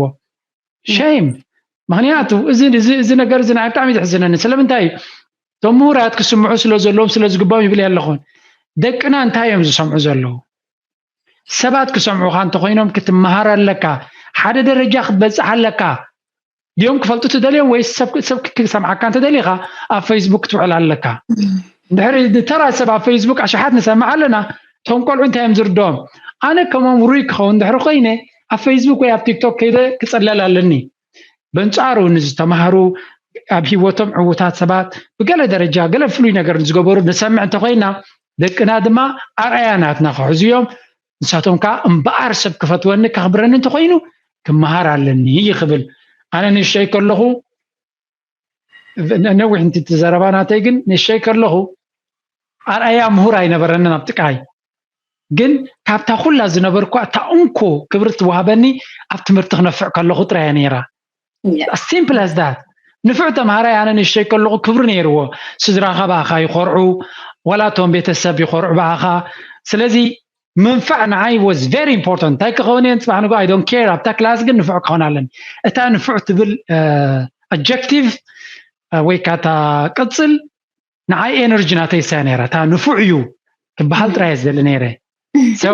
ሸይም። ምክንያቱ እዚ ነገር እዚ ናይ ብጣዕሚ ዘሕዝነኒ። ስለምንታይ እዩ? እቶም ምሁራት ክስምዑ ስለ ዘለዎም ስለ ዝግባኦም ይብል ኣለኹን። ደቅና እንታይ እዮም ዝሰምዑ ዘለዉ? ሰባት ክሰምዑኻ እንተኮይኖም ክትመሃር ኣለካ። ሓደ ደረጃ ክትበፅሕ ኣለካ። ድዮም ክፈልጡ ትደልዮም ወይ ሰብ ክሰምዓካ እንተደሊኻ ኣብ ፌስቡክ ክትውዕል ኣለካ። ድሕሪ ንተራ ሰብ ኣብ ፌስቡክ ኣሽሓት ንሰምዕ ኣለና። እቶም ቆልዑ እንታይ እዮም ዝርድኦም? ኣነ ከምኦም ሩይ ክኸውን ድሕሪ ኮይነ ኣብ ፌስቡክ ወይ ኣብ ቲክቶክ ከይደ ክፅለል ኣለኒ። በንጻሩ ንዝተማህሩ ኣብ ህይወቶም ዕዉታት ሰባት ብገለ ደረጃ ገለ ፍሉይ ነገር ዝገበሩ ንሰምዕ እንተኮይና ደቅና ድማ ኣርኣያ ናትና ክሕዙ እዮም። ንሳቶም ከዓ እምበኣር ሰብ ክፈትወኒ ከኽብረኒ እንተኮይኑ ክመሃር ኣለኒ ይኽብል። ኣነ ንእሽተይ ከለኹ ነዊሕ እንት ዘረባ ናተይ ግን ንእሽተይ ከለኹ ኣርኣያ ምሁር ኣይነበረንን ኣብ ጥቃይ። ግን ካብታ ኩላ ዝነበርኳ እታ እንኮ ክብሪ ትወሃበኒ ኣብ ትምህርቲ ክነፍዕ ከለኹ ጥራያ ነይራ። Simple as that። ንፉዕ ተምሃራይ ኣነ ንእሽተይ ከለኹ ክብሪ ነይርዎ። ስድራኻ ብኣኻ ይኾርዑ፣ ዋላ እቶም ቤተሰብ ይኾርዑ ብኣኻ። ስለዚ ምንፋዕ ንዓይ was very important። እንታይ ክኸውን እየ ንፅባሕ ንጎ I don't care። ኣብታ ክላስ ግን ንፉዕ ክኸውን ኣለኒ። እታ ንፉዕ ትብል ኣጀክቲቭ ወይ ከዓ እታ ቅፅል ንዓይ ኤነርጂ ናተይ እሳ ነይራ። እታ ንፉዕ እዩ ክበሃል ጥራይ እየ ዝደሊ ነይረ። So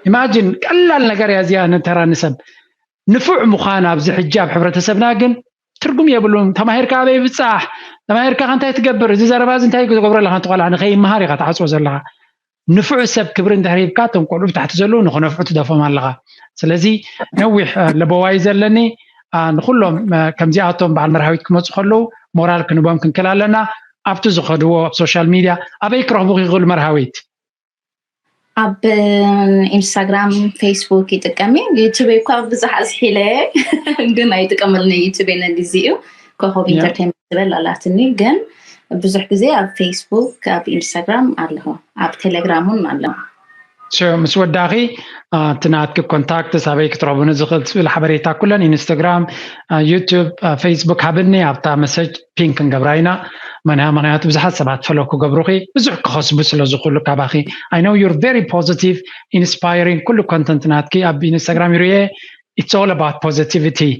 imagine ቀላል ነገር እያ እዚኣ ንተራ ንሰብ ንፉዕ ምዃን ኣብዚ ሕጂ ኣብ ሕብረተሰብና ግን ትርጉም የብሉን። ተማሂርካ ኣበይ ብፃሕ? ተማሂርካ ከ እንታይ ትገብር? እዚ ዘረባ እዚ እንታይ ትገብሮ ኣለካ? እቲ ቆልዓ ንከይመሃር ኢካ ትዓፅዎ ዘለካ። ንፉዕ ሰብ ክብሪ እንድሕር ሂብካ እቶም ቆልዑ ብታሕቲ ዘለዉ ንክነፍዑ ትደፎም ኣለካ። ስለዚ ነዊሕ ለበዋይ ዘለኒ ንኩሎም ከምዚኣቶም በዓል መርሃዊት ክመፁ ከለዉ ሞራል ክንቦም ክንክል ኣለና። ኣብቲ ዝኸድዎ ኣብ ሶሻል ሚድያ ኣበይ ክረኽቡ ይኽእሉ መርሃዊት? ኣብ ኢንስታግራም፣ ፌስቡክ ይጥቀም እየ። ዩቱብ እኳ ብዙሕ ኣዝሒለ ግን ኣይጥቀመሉን። ዩቱብ ነጊዜኡ ኮኸብ ኢንተርቴንመንት ትብል ኣላትኒ፣ ግን ብዙሕ ግዜ ኣብ ፌስቡክ፣ ኣብ ኢንስታግራም ኣለኹ፣ ኣብ ቴሌግራም እውን ኣለኹ። ምስ ወዳኺ እቲ ናትኪ ኮንታክትስ ኣበይ ክትረኽቡኒ ዝኽእል ትብል ሓበሬታ ኩለን ኢንስታግራም፣ ዩቱብ፣ ፌስቡክ ሃብኒ ኣብታ መሰጅ ፒን ክንገብራ ኢና። ምክንያቱ ብዙሓት ሰባት ፈሎ ክገብሩኺ ብዙሕ ክኸስቡ ስለ ዝኽእሉ ካባኺ። I know you're very positive, inspiring። ኩሉ ኮንተንት ናትኪ ኣብ ኢንስታግራም ይርእየ። It's all about positivity።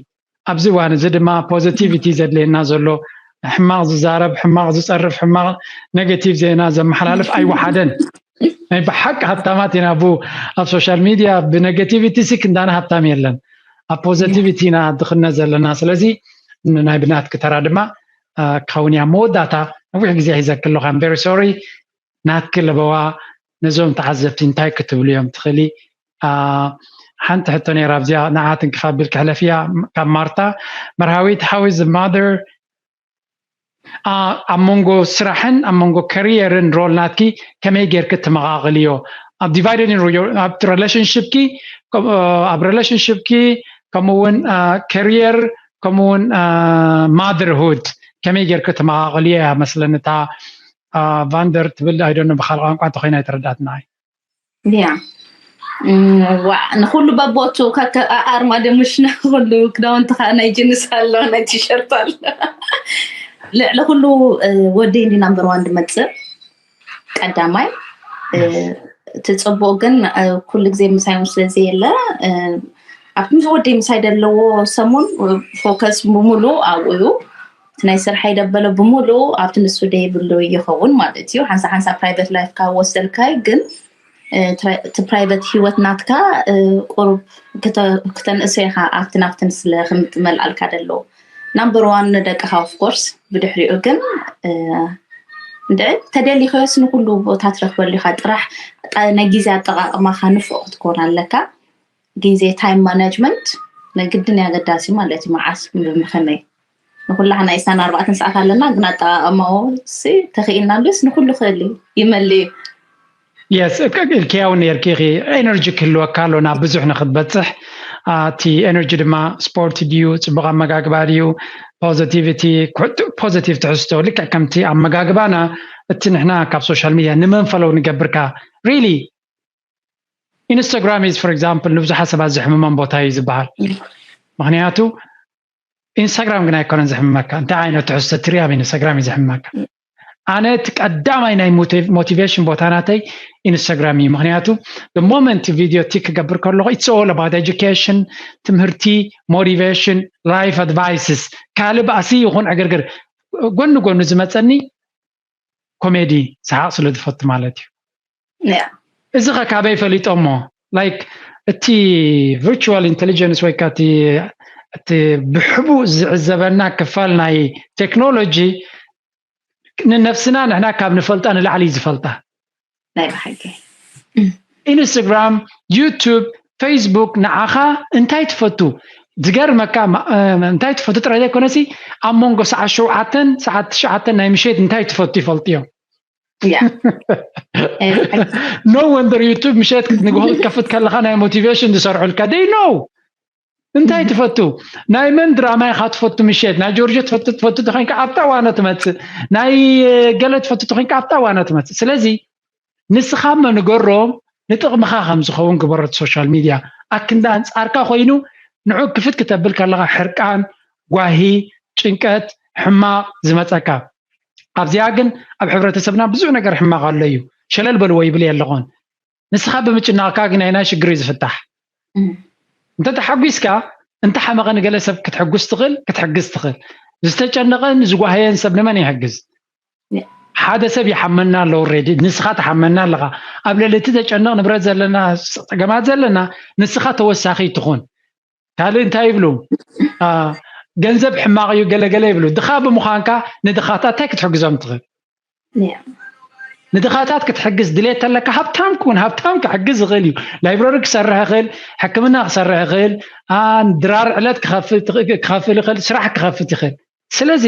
ኣብዚ እዋን እዚ ድማ ፖዚቲቪቲ ዘድልየና ዘሎ ሕማቕ ዝዛረብ፣ ሕማቕ ዝፀርፍ፣ ሕማቕ ኔጌቲቭ ዜና ዘመሓላልፍ ኣይወሓደን። ናይ ብሓቂ ሃብታማት ኢና ብ ኣብ ሶሻል ሚድያ ብኔጌቲቪቲ ሲ ክንዳና ሃብታም የለን። ኣብ ፖዚቲቪቲ ኢና ድኽነ ዘለና። ስለዚ ናይ ብናትኪ ተራ ድማ ክኸውን እያ። መወዳእታ ነዊሕ ግዜ ሒዘኪ ኣለኹ። I'm very sorry። ናትኪ ለበዋ ነዞም ተዓዘብቲ እንታይ ክትብሉ እዮም ትኽእሊ? ሓንቲ ሕቶ ነይራ ኣብዚኣ ንዓ ትንክፍ ኣቢል ክሕለፍ እያ። ካብ ማርታ መርሃዊት፣ how is the mother ኣብ መንጎ ስራሕን ኣብ መንጎ ከሪየርን ሮል ናትኪ ከመይ ጌርክ ትመቓቕልዮ? ኣብ ዲቫይደድ ኣብቲ ሪሌሽንሽፕኪ ኣብ ሪሌሽንሽፕኪ ከምኡ እውን ከሪየር ከምኡ እውን ማደርሁድ ከመይ ጌርክ ትመቓቕልዮ እያ መስለኒ እታ ቫንደር ትብል ኣይደኖ ብካል ቋንቋ እንተኮይና ኣይተረዳት ንዓይ። ያ ዋ ንኩሉ በቦቱ ከከኣር ማደሙሽ ንኩሉ ክዳውንቲ ከዓ ናይ ጅንስ ኣሎ ናይ ቲሸርት ኣሎ። ልዕሊ ኩሉ ወደይ እንዲ ናምበር ዋን ድመፅእ ቀዳማይ እቲ ፅቡቅ ግን ኩሉ ግዜ ምሳይ ስለ ዘየለ ኣብቲ ምስ ወደይ ምሳይ ዘለዎ ሰሙን ፎከስ ብምሉ ኣብኡ እዩ። ናይ ስርሐይ ደበለ ብምሉ ኣብቲ ንሱ ደይብሉ ይኸውን ማለት እዩ። ሓንሳ ሓንሳ ፕራይቨት ላይፍ ካብ ወሰድካይ ግን እቲ ፕራይቨት ህይወት ናትካ ቁሩብ ክተንእሶ ኢኻ ኣብትን ኣብትን ስለ ክምልኣልካ ደለዎ ናምበር ዋን ንደቅኻ ኦፍኮርስ ብድሕሪኡ ግን እንድዒ ተደሊኸዮስ ንኩሉ ቦታ ትረክበሉ ኢኻ ጥራሕ ናይ ግዜ ኣጠቃቅማኻ ንፉዕ ክትኮን ኣለካ። ግዜ ታይም ማናጅመንት ናይ ግድን ኣገዳሲ ማለት እዩ። መዓስ ብምኸመይ ንኩላህና ኢሳና ኣርባዕተን ሰዓት ኣለና ግን ኣጠቃቅማዎ ተኽኢልና ሉስ ንኩሉ ክእል እዩ ይመል እዩ። የስ ኢልክያ እውን ነርኪ ኢኺ ኤነርጂ ክህልወካ ኣሎ ናብ ብዙሕ ንክትበፅሕ። እቲ ኤነርጂ ድማ ስፖርት ድዩ፣ ፅቡቅ ኣመጋግባ ድዩ፣ ፖዚቲቪቲ፣ ፖዚቲቭ ትሕዝቶ ልክዕ ከምቲ ኣመጋግባና እቲ ንሕና ካብ ሶሻል ሚድያ ንመንፈለው ንገብርካ ሪሊ ኢንስታግራም ኢዝ ፎር ኤግዛምፕል ንብዙሓት ሰባት ዘሕምሞም ቦታ እዩ ዝበሃል። ምክንያቱ ኢንስታግራም ግን ኣይኮነን ዘሕምመካ። እንታይ ዓይነት ትሕዝቶ ትርኢ ኣብ ኢንስታግራም እዩ ዘሕምመካ። ኣነ እቲ ቀዳማይ ናይ ሞቲቬሽን ቦታ ናተይ ኢንስታግራም እዩ። ምክንያቱ ሞመንት ቪድዮ ቲክ ክገብር ከለኹ it's all about education፣ ትምህርቲ፣ ሞቲቬሽን፣ ላይፍ ኣድቫይስስ፣ ካልእ ባእሲ ይኹን ዕግርግር ጎኒ ጎኒ ዝመፀኒ ኮሜዲ፣ ሰሓቕ ስለ ዝፈቱ ማለት እዩ። እዚ ኸ ካበይ ፈሊጦሞ? ላይክ እቲ ቨርቹዋል ኢንቴሊጀንስ ወይ ከዓ እቲ ብሕቡእ ዝዕዘበና ክፋል ናይ ቴክኖሎጂ ንነፍስና ንሕና ካብ ንፈልጣ ንላዕሊ እዩ ዝፈልጣ። ናይ ብሓቂ ኢንስታግራም፣ ዩቱብ፣ ፌስቡክ ንዓኻ እንታይ ትፈቱ? ዝገርመካ እንታይ ትፈቱ ጥራይ ዘይኮነሲ ኣብ መንጎ ሰዓት ሸውዓተን ሰዓት ትሽዓተን ናይ ምሸት እንታይ ትፈቱ ይፈልጥዮ። No wonder ዩቱብ ምሸት ንግሆ ክትከፍት ከለካ ናይ ሞቲቬሽን ዝሰርሑልካ they know እንታይ ትፈቱ። ናይ መን ድራማ ኢካ ትፈቱ ምሸት? ናይ ጆርጆ ትፈቱ ትፈቱ ተኮይንካ ኣብታ ዋና ትመጽእ፣ ናይ ገለ ትፈቱ ተኮይንካ ኣብታ ዋና ትመጽእ። ስለዚ ንስኻ መ ንገሮም ንጥቕምኻ ከም ዝኸውን ግበሮ። ሶሻል ሚድያ ኣክንዲ ኣንጻርካ ኮይኑ ንዑ ክፍት ክተብል ከለኻ ሕርቃን፣ ጓሂ፣ ጭንቀት፣ ሕማቕ ዝመጸካ ኣብዚኣ ግን ኣብ ሕብረተሰብና ብዙሕ ነገር ሕማቕ ኣሎ እዩ። ሸለል በልዎ ይብል የለኹን። ንስኻ ብምጭናቕካ ግን ናይ ናይ ሽግር እዩ ዝፍታሕ። እንተ ተሓጒስካ እንተ ሓመቐ ንገለ ሰብ ክትሕጉስ ትኽእል፣ ክትሕግዝ ትኽእል። ዝተጨነቐን ዝጓሃየን ሰብ ንመን ይሕግዝ? ሓደ ሰብ ይሓመና ኣሎ ኦልሬዲ፣ ንስኻ ትሓመና ኣለኻ። ኣብ ልዕሊ እቲ ተጨነቕ ንብረት ዘለና ፀገማት ዘለና ንስኻ ተወሳኺ ትኹን። ካልእ እንታይ ይብሉ? ገንዘብ ሕማቕ እዩ ገለገለ ይብሉ። ድኻ ብምዃንካ ንድኻታት እንታይ ክትሕግዞም ትኽእል? ንድኻታት ክትሕግዝ ድሌት ተለካ ሃብታም ክውን፣ ሃብታም ክሕግዝ ይኽእል እዩ። ላይብረሪ ክሰርሕ ይኽእል፣ ሕክምና ክሰርሕ ይኽእል፣ ድራር ዕለት ክኸፍል ይኽእል፣ ስራሕ ክኸፍት ይኽእል። ስለዚ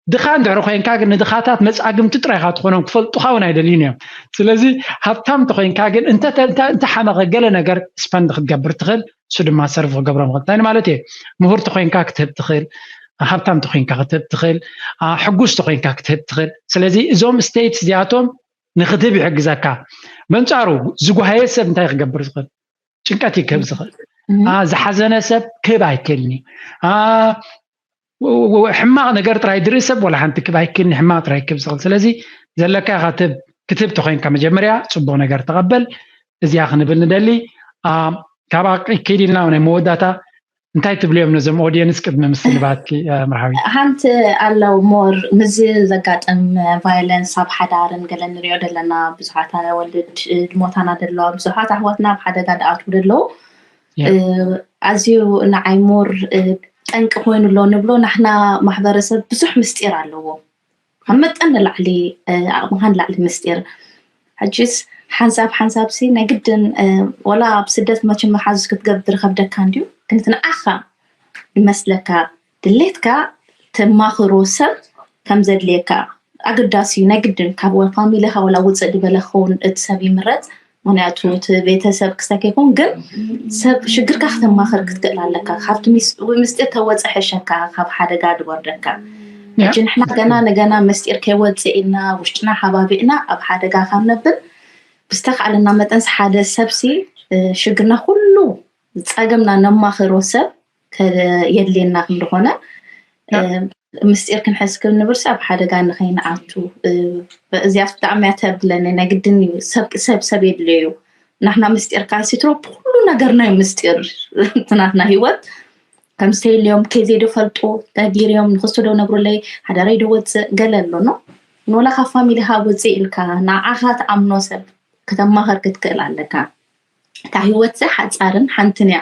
ድኻ እንድሕር ኮይንካ ግን ንድኻታት መጻግምቲ ጥራይካ ትኾኖም ክፈልጡኻ እውን ኣይደልዩን እዮም። ስለዚ ሃብታም እንተኮይንካ ግን እንተሓመቐ ገለ ነገር ስፐንድ ክትገብር ትኽእል፣ እሱ ድማ ሰርቭ ክገብሮም ይኽእል። እንታይ ማለት እየ? ምሁር ተኮይንካ ክትህብ ትኽእል፣ ሃብታም ተኮይንካ ክትህብ ትኽእል፣ ሕጉስ ተኮይንካ ክትህብ ትኽእል። ስለዚ እዞም ስቴትስ እዚኣቶም ንክትህብ ይሕግዘካ። በንጻሩ ዝጓሃየ ሰብ እንታይ ክገብር ዝኽእል? ጭንቀት እዩ ክህብ ዝኽእል። ዝሓዘነ ሰብ ክህብ ኣይክእልን እዩ። ሕማቕ ነገር ጥራይ ድርኢ ሰብ ወላ ሓንቲ ክብ ኣይክልኒ ሕማቕ ጥራይ ክብ ዝኽእል። ስለዚ ዘለካ ኢኻ ክትብ ክትብ ተኮይንካ መጀመርያ ጽቡቕ ነገር ተቐበል። እዚኣ ክንብል ንደሊ። ካብኣ ከይድ ኢልና ናይ መወዳእታ እንታይ ትብልዮም ነዞም ኦዲየንስ ቅድሚ ምስንባትኪ? መርሃዊ ሓንቲ ኣለው ሞር ምዚ ዘጋጥም ቫይለንስ ኣብ ሓዳርን ገለ ንሪኦ ዘለና ብዙሓት ወልድ ሞታና ደለዋ ብዙሓት ኣሕዋትና ኣብ ሓደጋ ደኣትዉ ደለዉ ኣዝዩ ንዓይ ሞር ጠንቂ ኮይኑ ኣሎ ንብሎ ናሕና ማሕበረሰብ ብዙሕ ምስጢር ኣለዎ ካብ መጠን ንላዕሊ ኣቕምኻ ንላዕሊ ምስጢር ሕጂስ ሓንሳብ ሓንሳብ ሲ ናይ ግድን ወላ ኣብ ስደት መቸም መሓዙስ ክትገብር ከብደካ እንድዩ ግን እቲ ንዓኻ ይመስለካ ድሌትካ ተማኽሮ ሰብ ከም ዘድልየካ ኣገዳሲ እዩ ናይ ግድን ካብ ፋሚሊኻ ወላ ውፅእ ዝበለ ክኸውን እቲ ሰብ ይምረፅ ምክንያቱ እቲ ቤተሰብ ክሰከ ይኹን ግን ሰብ ሽግርካ ክተማኽር ክትክእል ኣለካ ካብቲ ምስጢር ተወፀ ሕሸካ ካብ ሓደጋ ድወርደካ ሕጂ ንሕና ገና ንገና ምስጢር ከይወፅእ ኢልና ውሽጥና ሓባቢእና ኣብ ሓደጋ ካብ ነብል ብዝተካኣለና መጠንስ ሓደ ሰብሲ ሽግርና ኩሉ ፀገምና ነማኽሮ ሰብ የድልየና ክንድኾነ ምስጢር ክንሕዝ ክንብርሲ ኣብ ሓደጋ ንኸይንኣቱ እዚኣ ብጣዕሚ እያ ተብለኒ ናይ ግድን እዩ ሰብ ሰብ ሰብ የድልዮ እዩ ናሕና ምስጢር ካልሲትሮ ብኩሉ ነገር ናይ ምስጢር ትናትና ህይወት ከም ዝተይልዮም ከይዘይ ፈልጡ ተጊርዮም ንክስቶ ዶ ነግሩለይ ሓዳረይ ዶ ወፅእ ገለ ኣሎ ኖ ንወላ ካብ ፋሚሊካ ውፅእ ኢልካ ንዓኻ ትኣምኖ ሰብ ከተማኸር ክትክእል ኣለካ እታ ህይወት ሓፃርን ሓንትን እያ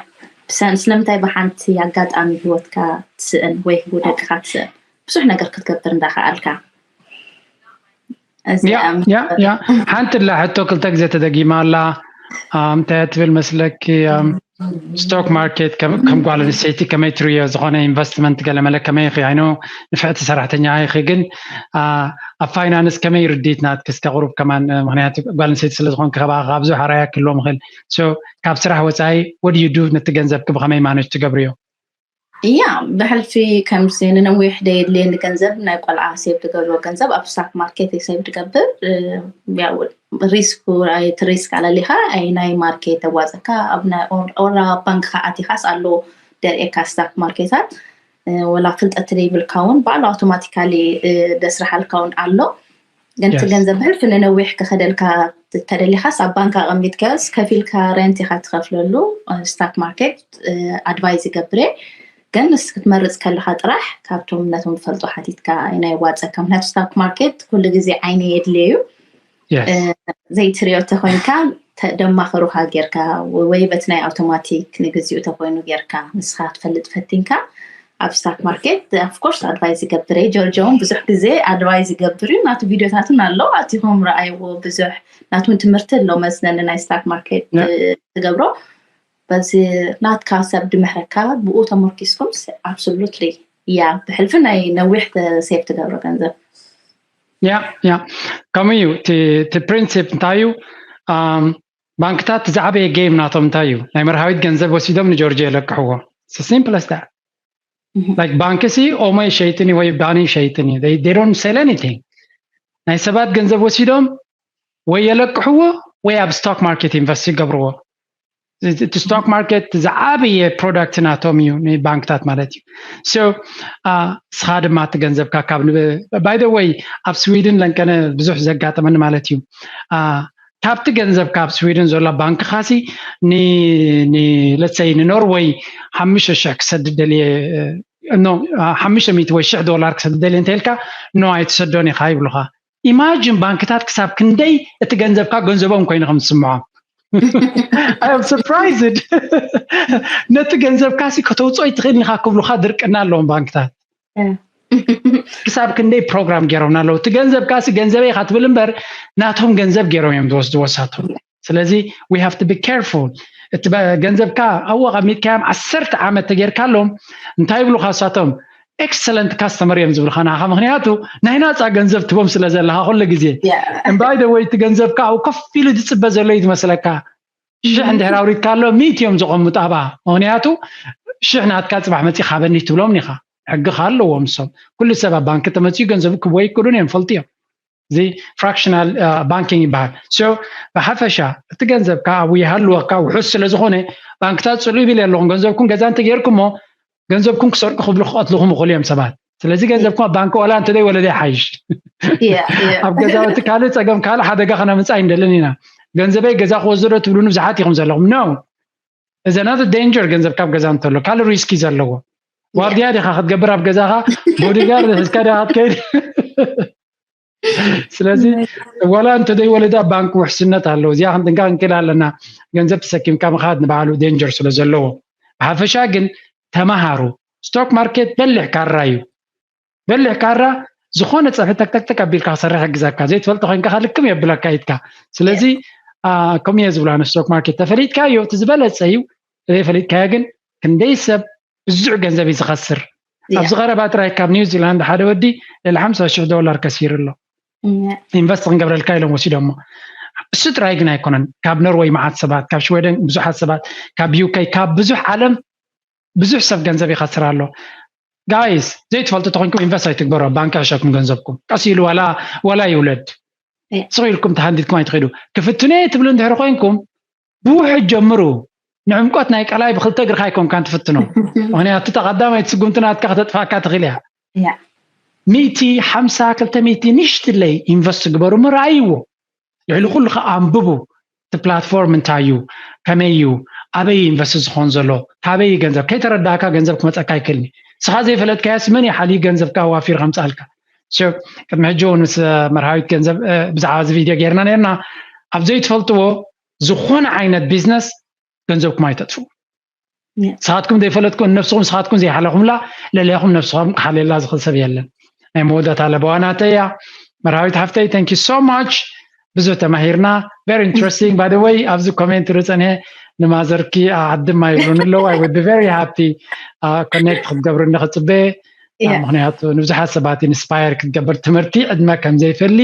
ብሰን ስለምንታይ ብሓንቲ ኣጋጣሚ ህይወትካ ትስእን ወይ ህይወት ደቅኻ ትስእን ብዙሕ ነገር ክትገብር እንዳኸኣልካ ሓንቲ ላ ሕቶ ክልተ ግዜ ተደጊማ ኣላ እንታይ ትብል መስለኪ ስቶክ ማርኬት ከም ጓል ኣንስተይቲ ከመይ ትርእዮ ዝኾነ ኢንቨስትመንት ገለመለ ከመይ ኢኺ ኣይኖ ንፍዕቲ ሰራሕተኛ ኢኺ ግን ኣብ ፋይናንስ ከመይ ርድኢት ናትኪ እስከ ቁሩብ ከማን ምክንያቱ ጓል ኣንስተይቲ ስለ ዝኾንኪ ከባኺ ካብ ብዙሕ ኣራያ ክህልዎም ይኽእል ካብ ስራሕ ወፃኢ what do you do ነቲ ገንዘብኪ ብኸመይ ማነጅ ትገብርዮ እያ ብሕልፊ ከምዚ ንነዊሕ ደየድልየኒ ገንዘብ ናይ ቆልዓ ሴቭ ዝገብሮ ገንዘብ ኣብ ስታክ ማርኬት ሴቭ ዝገብር ሪስክ እቲ ሪስክ ኣለሊካ ኣይ ናይ ማርኬት ተዋፀካ ኣብ ናይ ኦራ ባንክ ከኣቲካስ ኣሎ ደርእካ ስታክ ማርኬታት ወላ ፍልጠት ዘይብልካ እውን ባዕሉ ኣውቶማቲካሊ ደስርሓልካ እውን ኣሎ። ግን እቲ ገንዘብ ብሕልፊ ንነዊሕ ክኸደልካ ተደሊኻስ ኣብ ባንክ ኣቐሚጥካዮስ ከፊልካ ሬንት ኢኻ ትኸፍለሉ። ስታክ ማርኬት ኣድቫይዝ ይገብር እየ። ግን ንስ ክትመርፅ ከለኻ ጥራሕ ካብቶም ነቶም ዝፈልጡ ሓቲትካ ናይ ዋፀካ። ምክንያቱ ስታክ ማርኬት ኩሉ ግዜ ዓይኒ የድልየ እዩ። ዘይትሪኦ ተኮይንካ ደማኸሩካ ጌርካ ወይ በቲ ናይ ኣውቶማቲክ ንግዚኡ ተኮይኑ ጌርካ ንስኻ ክትፈልጥ ፈቲንካ ኣብ ስታክ ማርኬት ኦፍኮርስ ኣድቫይዝ ይገብር እየ። ጆርጆ እውን ብዙሕ ግዜ ኣድቫይዝ ይገብር እዩ። ናቱ ቪዲዮታትን ኣሎ ኣቲኹም ረኣይዎ። ብዙሕ ናቱን ትምህርቲ ኣሎ መስለኒ ናይ ስታክ ማርኬት ትገብሮ። በዚ ናትካ ሰብ ድምሕረካ ብኡ ተመርኪስኩም ኣብሶሉትሊ እያ ብሕልፊ ናይ ነዊሕ ሴፍ ትገብሮ ገንዘብ። ያ ያ ከምኡ እዩ። እቲ ፕሪንሲፕ እንታይ እዩ? ባንክታት ዝዓበየ ጌም ናቶም እንታይ እዩ? ናይ መርሃዊት ገንዘብ ወሲዶም ንጆርጆ የለቅሕዎ። ሲምፕል ስታ ላይክ ባንክ ሲ ኦሞ ይሸይጥን እዩ ወይ ባኒ ይሸይጥን እዩ። ዶንት ሴል ኒቲንግ። ናይ ሰባት ገንዘብ ወሲዶም ወይ የለቅሕዎ ወይ ኣብ ስቶክ ማርኬት ኢንቨስት ይገብርዎ። እቲ ስቶክ ማርኬት ዝዓበየ ፕሮዳክት ናቶም እዩ ንባንክታት ማለት እዩ። ንስኻ ድማ እቲ ገንዘብካ ካብ ባይ ወይ ኣብ ስዊድን ለንቀነ ብዙሕ ዘጋጠመኒ ማለት እዩ። ካብቲ ገንዘብ ካብ ስዊድን ዘሎ ባንክኻሲ ለትሰይ ንኖርወይ ሓሙሽተ ሽሕ ክሰድድ ደልየ ሓሙሽተ ሚእቲ ወይ ሽሕ ዶላር ክሰድድ ደልየ እንተልካ ኖ ኣይትሰዶን ኢኻ ይብሉኻ። ኢማጅን ባንክታት ክሳብ ክንደይ እቲ ገንዘብካ ገንዘቦም ኮይኑ ከም ዝስምዖም I'm surprised። ነቲ ገንዘብካሲ ከተውፅኦ ይትኽእል ኢኻ ክብሉኻ ድርቅና ኣለዎም ባንክታት። ክሳብ ክንደይ ፕሮግራም ገይሮምና ኣለዉ። እቲ ገንዘብካሲ ገንዘበይ ኢኻ ትብል እምበር ናቶም ገንዘብ ገይሮም እዮም ዝወስድዎ እሳቶም። ስለዚ we have to be careful። እቲ ገንዘብካ ኣብኡ ኣቐሚጥካዮም ዓሰርተ ዓመት ተጌርካሎም እንታይ ይብሉኻ እሳቶም? ኤክሰለንት ካስተመር እዮም ዝብልካ ንዓኻ፣ ምክንያቱ ናይ ናፃ ገንዘብ ትቦም ስለ ዘለካ ኩሉ ግዜ። እምባይ ደወይ እቲ ገንዘብካ ኣብኡ ኮፍ ኢሉ ዝፅበ ዘሎ እዩ ዝመስለካ። ሽሕ እንድሕር ኣውሪድካ ኣሎ ሚእቲ እዮም ዘቐምጡ ኣብኣ። ምክንያቱ ሽሕ ናትካ ፅባሕ መፂእ ሃበኒ ትብሎም ኢኻ። ሕግኻ ኣለዎም እሶም። ኩሉ ሰብ ኣብ ባንክ ተመፂኡ ገንዘቡ ክቦ ይክእሉን እዮም ፈልጡ እዮም። እዚ ፍራክሽናል ባንኪንግ ይበሃል። ብሓፈሻ እቲ ገንዘብካ ኣብኡ ይሃልወካ ውሑስ ስለዝኾነ ባንክታት ፅልኡ ይብል ኣለኹም። ገንዘብኩም ገዛ እንተገይርኩሞ ገንዘብኩም ክሰርቁ ክብሉ ክቐትልኹም ይኽእሉ እዮም ሰባት። ስለዚ ገንዘብኩም ኣብ ባንክ ዋላ እንተዘይ ወለደ ይሓይሽ። ኣብ ገዛውቲ ካልእ ፀገም ካልእ ሓደጋ ከነምፃ ኣይንደልን ኢና። ገንዘበይ ገዛ ክወስዶ ትብሉኒ ብዙሓት ኢኹም ዘለኹም። No። እዚ ናት ዴንጀር ገንዘብ ካብ ገዛ እንተሎ ካልእ ሪስኪ ዘለዎ ዋርድያ ዲኻ ክትገብር ኣብ ገዛኻ ቦዲጋርድ ሒዝካ ዲኻ ክትከይድ። ስለዚ ዋላ እንተዘይ ወለዳ ባንክ ውሕስነት ኣለዎ። እዚኣ ክንጥንቀቕ ክንክእል ኣለና። ገንዘብ ተሰኪምካ ምኻድ ንባዕሉ ዴንጀር ስለ ዘለዎ ብሓፈሻ ግን ተማሃሩ። ስቶክ ማርኬት በሊሕ ካራ እዩ። በሊሕ ካራ ዝኾነ ፀብሒ ተክተክተክ ኣቢልካ ክሰርሕ ይሕግዘካ። ዘይትፈልጦ ኮይንካ ልክም የብለካ ኢድካ። ስለዚ ከምኡ እየ ዝብሎ ኣነ ስቶክ ማርኬት ተፈሊጥካዮ እቲ ዝበለፀ እዩ። ዘይፈሊጥካዮ ግን ክንደይ ሰብ ብዙሕ ገንዘብ እዩ ዝኸስር። ኣብዚ ቀረባ ጥራይ ካብ ኒውዚላንድ ሓደ ወዲ ልዕሊ ሓምሳ ሽሕ ዶላር ከሲሩ ኣሎ። ኢንቨስት ክንገብረልካ ኢሎም ወሲዶሞ። እሱ ጥራይ ግን ኣይኮነን። ካብ ኖርወይ መዓት ሰባት፣ ካብ ሽወደን ብዙሓት ሰባት፣ ካብ ዩከይ፣ ካብ ብዙሕ ዓለም ብዙሕ ሰብ ገንዘብ ይኸስር ኣሎ። ጋይስ ዘይትፈልጡ ተኮይንኩም ኢንቨስት ኣይትግበሩ። ባንክ ሕሸኩም ገንዘብኩም ቀስ ኢሉ ዋላ ዋላ ይውለድ። ስቕ ኢልኩም ተሃንዲድኩም ኣይትኸዱ። ክፍትነ ትብሉ እንድሕር ኮይንኩም ብውሕድ ጀምሩ። ንዕምቆት ናይ ቀላይ ብክልተ እግርካ ኣይኮንካን ትፍትኖ። ምክንያቱ ተቀዳማይ ትስጉምቲ ናትካ ከተጥፋካ ትኽእል እያ። ሚእቲ ሓምሳ ክልተ ሚእቲ ንሽትለይ ኢንቨስት ግበሩ ምርኣይዎ። ልዕሊ ኩሉ ከዓ ኣንብቡ። እቲ ፕላትፎርም እንታይ እዩ? ከመይ እዩ? ኣበይ ኢንቨስት ዝኸውን ዘሎ? ካበይ ገንዘብ ከይተረዳእካ ገንዘብ ክመፀካ ኣይክእልኒ። ስኻ ዘይፈለጥካዮስ መን ይሓልዩ ገንዘብካ ኣዋፊሩ ከምፅኣልካ? ቅድሚ ሕጂ እውን ምስ መርሃዊት ገንዘብ ብዛዕባ እዚ ቪድዮ ገይርና ነርና። ኣብ ዘይትፈልጥዎ ዝኾነ ዓይነት ቢዝነስ ገንዘብኩም ኣይተጥፉ። ንስኻትኩም ዘይፈለጥኩም ነብስኹም ንስኻትኩም ዘይሓለኹምላ ልዕሌኹም ነብስኹም ክሓልየላ ዝኽእል ሰብ የለን። ናይ መወዳእታ ለበዋ ናተይ እያ። መርሃዊት ሓፍተይ thank you so much። ብዙሕ ተማሂርና። Very interesting by the way። ኣብዚ ኮሜንት ርፀንሄ ንማዘርኪ ዓድማ ይብሉን ኣለዉ። I would be very happy ኮኔክት ክትገብርኒ ክፅበየ። ምክንያቱ ንብዙሓት ሰባት ኢንስፓየር ክትገብር ትምህርቲ ዕድመ ከም ዘይፈሊ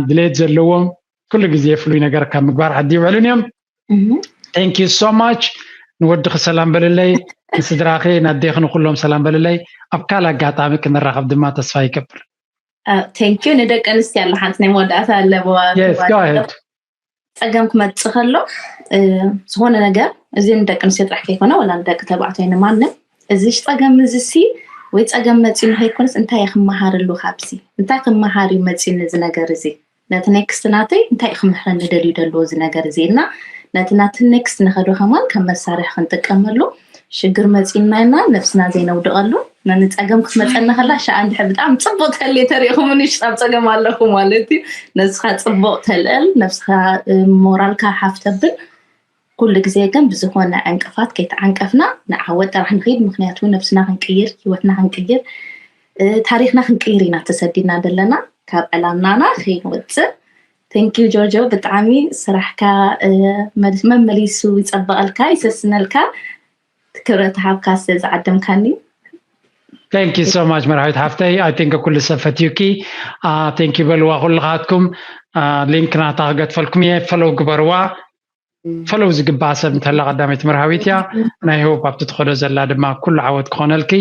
ድሌት ዘለዎም ኩሉ ግዜ ፍሉይ ነገር ካብ ምግባር ዓዲ ይውዕሉን እዮም። Thank you so much። ንወድኺ ሰላም በልለይ፣ ንስድራኺ ናደይኺ ንኩሎም ሰላም በልለይ። ኣብ ካልእ ኣጋጣሚ ክንራኸብ ድማ ተስፋ ይገብር። Thank you። ንደቂ ኣንስትዮ ኣለ ሓንቲ ናይ መወዳእታ ኣለዋ። ፀገም ክመፅእ ከሎ ዝኾነ ነገር እዚ ንደቂ ኣንስትዮ ጥራሕ ከይኮነ ወላ ንደቂ ተባዕትዮ ንማንም እዚ ፀገም እዚ ሲ ወይ ጸገም መጺኡ ንኸይኮነስ እንታይ እየ ክመሃረሉ ካብዚ? እንታይ ክመሃር እዩ መጺኡኒ እዚ ነገር እዚ? ነቲ ኔክስት ናተይ እንታይ እዩ ክምህረኒ ደልዩ ደለዎ እዚ ነገር እዚ? እና ነቲ ናቲ ኔክስት ንኸዶ ከማን ከም መሳርሒ ክንጥቀመሉ ሽግር መጺኡና ኢና ነብስና ዘይነውድቐሉ። ነንጸገም ክትመጸና ከላ ሻዓ እንድሕር ብጣዕሚ ጽቡቕ ተልየ ተሪእኹምኒ ሽጣብ ጸገም ኣለኹ ማለት እዩ። ነብስኻ ጽቡቕ ተልዕል፣ ነብስኻ ሞራልካ ሓፍተብል። ኩሉ ግዜ ግን ብዝኾነ ዕንቅፋት ከይተዓንቀፍና ንዓወት ጥራሕ ንኽይድ። ምክንያቱ ነብስና ክንቅይር፣ ህይወትና ክንቅይር፣ ታሪክና ክንቅይር ኢና ተሰዲድና ዘለና። ካብ ዕላምናና ከይንወፅእ። ቴንኪዩ ጆርጆ፣ ብጣዕሚ ስራሕካ መመሊሱ ይፀበቐልካ፣ ይሰስነልካ። ክብረት ሃብካ ስለ ዝዓደምካኒ። Thank you so much መርሃዊት ሓፍተይ። I think ኩሉ ሰብ ፈትዩኪ። Thank you በልዋ ኩልኻትኩም። ሊንክ ናታ ክገድፈልኩም እየ፣ ፈሎው ግበርዋ። ፈሎው ዝግባኣ ሰብ እንተላ ቀዳመይቲ መርሃዊት እያ። ናይ ሆፕ ኣብቲ ትኸዶ ዘላ ድማ ኩሉ ዓወት ክኾነልኪ።